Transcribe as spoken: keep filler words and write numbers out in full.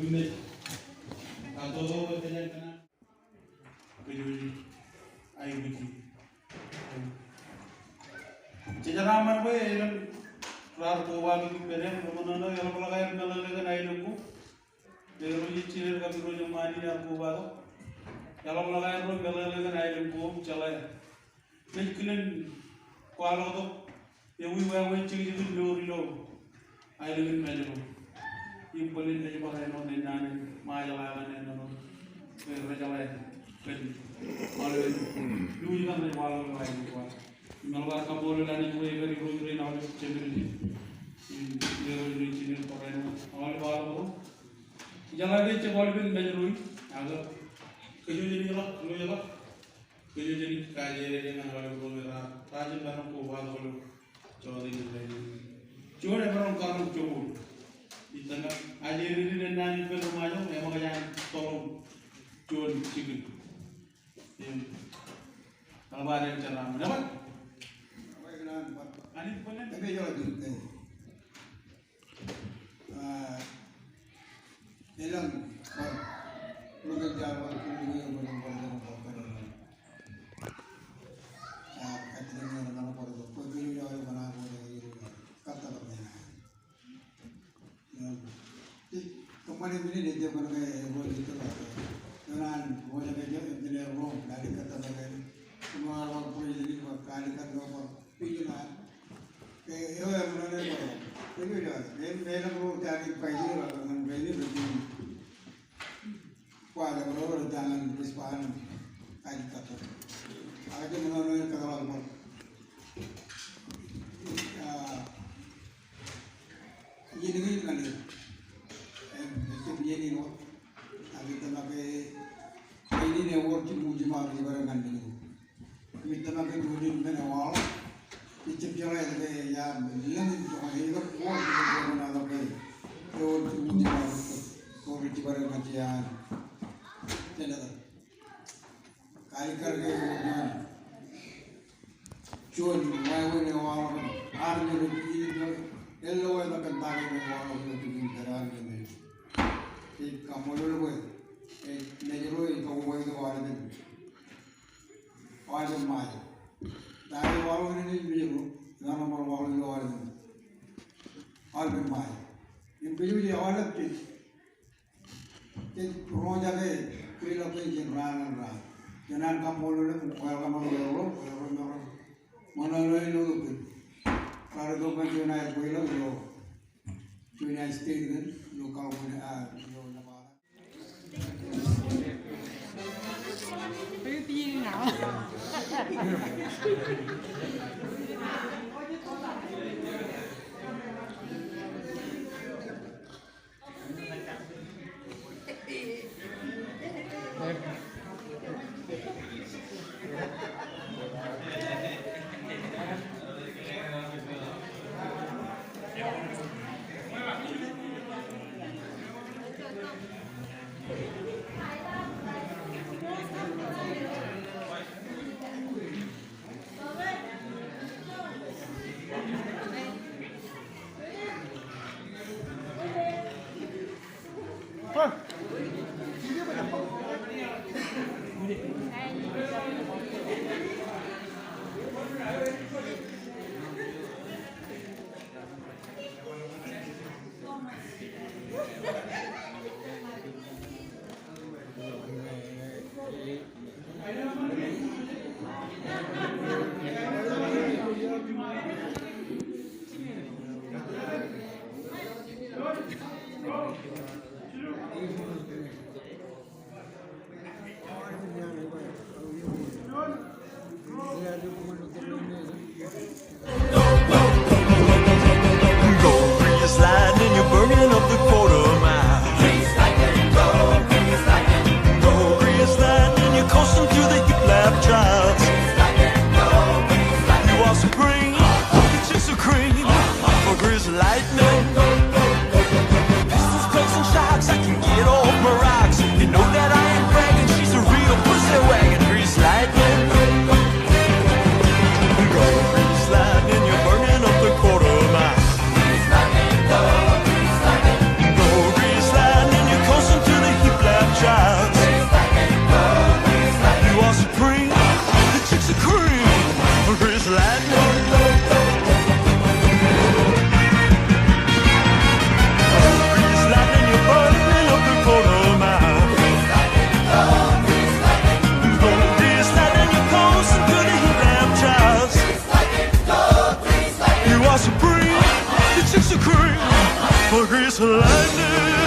Kōj jeraaṃṃan bwe elōñ raar kobatok ippān eṃ, ṃōṇōṇō, eḷapḷọk aer meḷeḷe kōn aelōñ ko. Ro ej jined kab ro ej ṃaan in ear kobatok. Eḷapḷọk aer ro meḷeḷe kōn aelōñ ko im jeḷā. Ej kilen kwaḷọk tok ewi wāween jekjekin mour ilo aelōñ in Mājro. Im bōlen ej bar āinwōt naan in Ṃajeḷ eo an āinwōt ke rej jeḷā kōn aolep luuj kaṇ rej waḷọk ilo aelōñ ko ad. Im eḷap aer kaṃṃoolol Anij bwe ekar irooj rein aolep jemed in. Im irooj rein jemed bar āinwōt aolep aolep ro. Ijeḷā ke ejjab aolepen Mājro in, ak kōj wōj jen ilọk, ilo ilọk. Kōj wōj jen kajeeded ñan aolep ro me raar, raar jab maroñ kobatok ilo jota in rainin. Juon emaroñ karoñ jokwe. Ij tōmak ajri ri naan ippān ri Ṃajeḷ, eṃōkaj an tōḷ juon jikin. Im eḷap aer jeraaṃṃan. Eṃṃan? Anij bōlen. Ej bar, ej bar, ej bar. Iien in ñan eō. Im ejjab iien in wōt. Ak ij tōmak ke iien in ewōr jiṃṃuuj im aolep ri-jibadek ñan eō. Im ij tōmak ke juon in men ewaḷọk. Ijjab jeḷā ke ej lōñ in joñan eok ko ewōr jiṃṃuuj im aolep ri-jibadek ñan eō. Kaalikkar ke ewōr ñan juon wāween ewaḷọk im armej ro ilo, ilo wāween eo kōn ta ke ewaḷọk ilo jikin tōre armej. Ij kaṃṃoolol bwe ej Mājro ej kaukwaik ilo aolepen, aolepen Ṃajeḷ. Ta eo ewaḷọk ilo Mājro, ej kōṇaan waḷọk ilo aolepen, aolepen Ṃajeḷ. Im kōj wōj aolep jej Jej roñjake relocation raan ñan raan. Jen an kaṃṃoolol im welcome ro, ro, ro, ro, ro. Ṃōṇōṇō ilo kōj. Raar itok ñan juon aer kweilọk ilo, juon aer state ñan ilo California, ah, ilo Nevada. Are you peeing now? Bōk Iceland.